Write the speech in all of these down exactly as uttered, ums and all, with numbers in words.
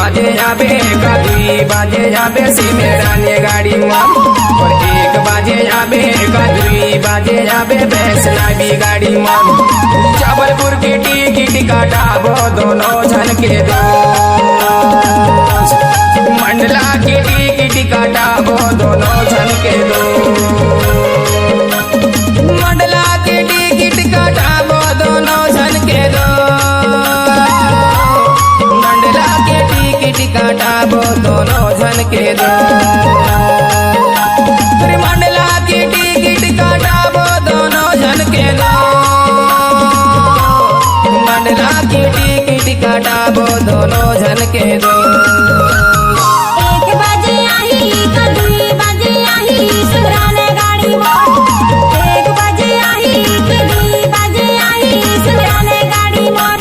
बजे आबे का दुई बजे आबे सिमराने गाड़ी मन, और एक बजे आबे का दुई बजे आबे वैष्णवी गाड़ी मन। जबलपुर के टिकट कटाबो दोनों झन के दोस्त, मंडला के टिकट कटाबो दोनों झन के दोस्त। मंडला के टिकट कटाबो दोनों झन के दो। मंडला के टिकट कटाबो दोनों झन के दो। अरे मंडला के टिकट कटाबो दोनों झन के दो। मंडला के टिकट कटाबो दोनों झन के दो। एक बजे आही का दुई बजे आही सिमराने गाड़ी मोर। एक बजे आही का दुई बजे आही सिमराने गाड़ी मोर।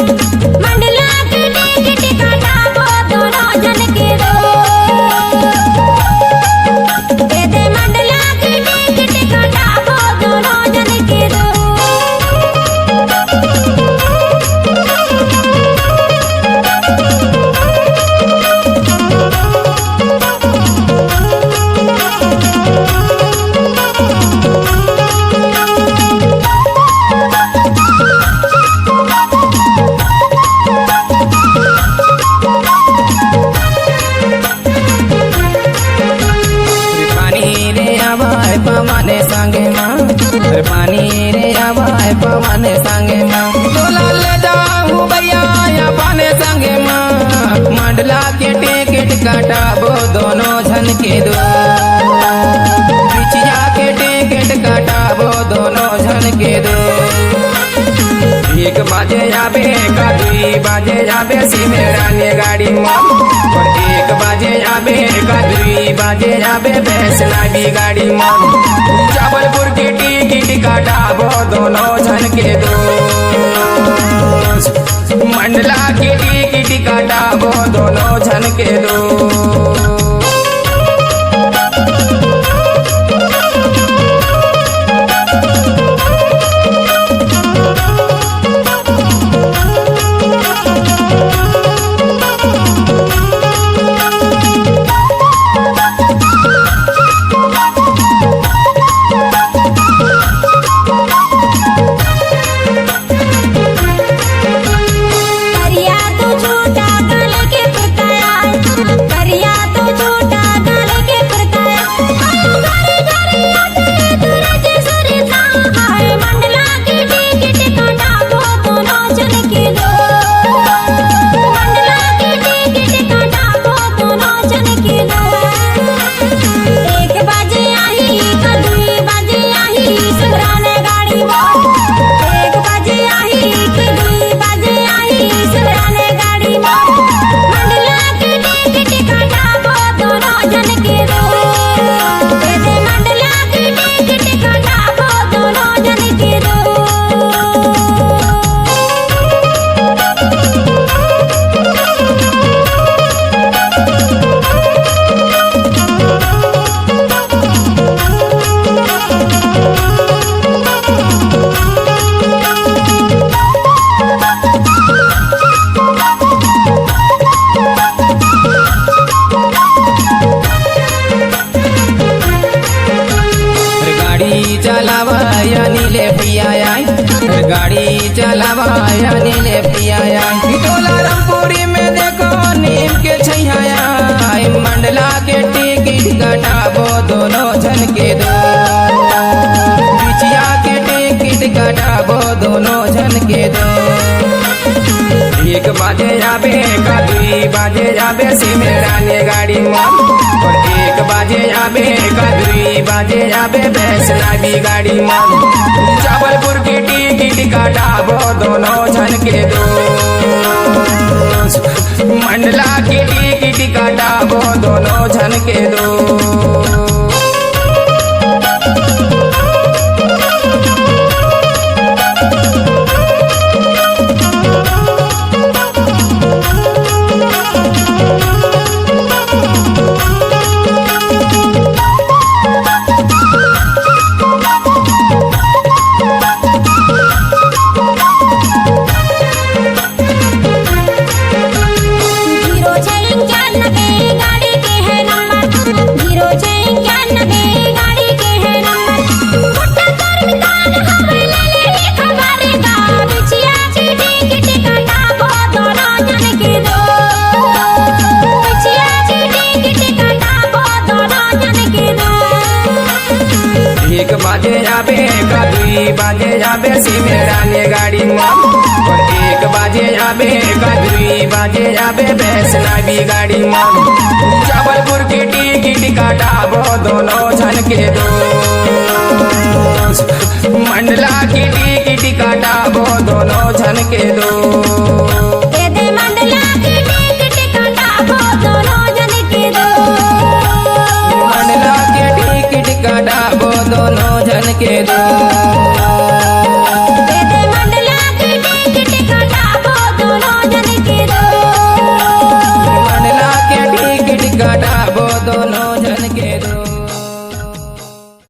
मंडला के टिकट कटाबो दोनों झन के दो। दे दे मंडला के टिकट कटाबो दोनों झन के दो। रे पानी रे आवाय पवन संगे मा, रे पानी रे आवाय पवन संगे मा, तोला ले जाहूं भैया अपन संगे मा। मंडला के टिकट कटाबो दोनों झन के दो, बिचिया के टिकट कटाबो दोनों झन के दो। एक बजे आबे का दुई बजे आबे सिमराने गाड़ी मन, और एक बजे आबे का दुई बजे आबे वैष्णवी गाड़ी मन। जबलपुर के टिकट कटाबो दोनों झन के दो, मंडला के टिकट कटाबो दोनों झन के दो। करिया तो छोटा गले के पुरताया, करिया तो छोटा गले के पुरताया। आयो घरे घरे आते तुरज सुरता, हाय मंडला के टिकट काटा वो दोनों जन के दो। मंडला के टिकट काटा वो दोनों जन के दो। एक बजे आही का दुई बजे आही सुराने गाड़ी मोर। एक बजे आही का दुई बजे आही सुराने गाड़ी मोर। मंडला के टिकट काटा वो दोनों जन के दो। मंडला के टिकट काटा वो दोनों जन के दो। गाड़ी चलावा या नीले पिया आई, गाड़ी चलावा या नीले पिया आई। तोला रामपुरी में देखो नीम के छैया आई, मंडला के टिकट कटाबो दोनों जन के दो। बिचिया के टिकट कटाबो दोनों जन के दो। एक बजे आबे का दुई बजे आबे सिमराने गाड़ी मोर। और एक बजे आबे का दुई बजे आबे वैष्णवी गाड़ी मोर। जबलपुर के टिकट कटाबो दोनों जन के दो। मंडला के टिकट कटाबो दोनों जन के दो। जीरो छे एक दुई बजे आबे सिमरानी गाड़ी मन, एक बजे आबे, एक दुई बजे आबे वैष्णवी गाड़ी मन। जबलपुर के टिकट कटाबो दोनों झन के दोस्त, मंडला के टिकट कटाबो दोनों झन के दोस्त। ए दे मंडला के टिकट कटाबो दोनों झन के दोस्त। मंडला के टिकट कटाबो दोनों झन के दोस्त। ए दे मंडला के टिकट कटाबो दोनों झन के दोस्त। मंडला के टिकट कटा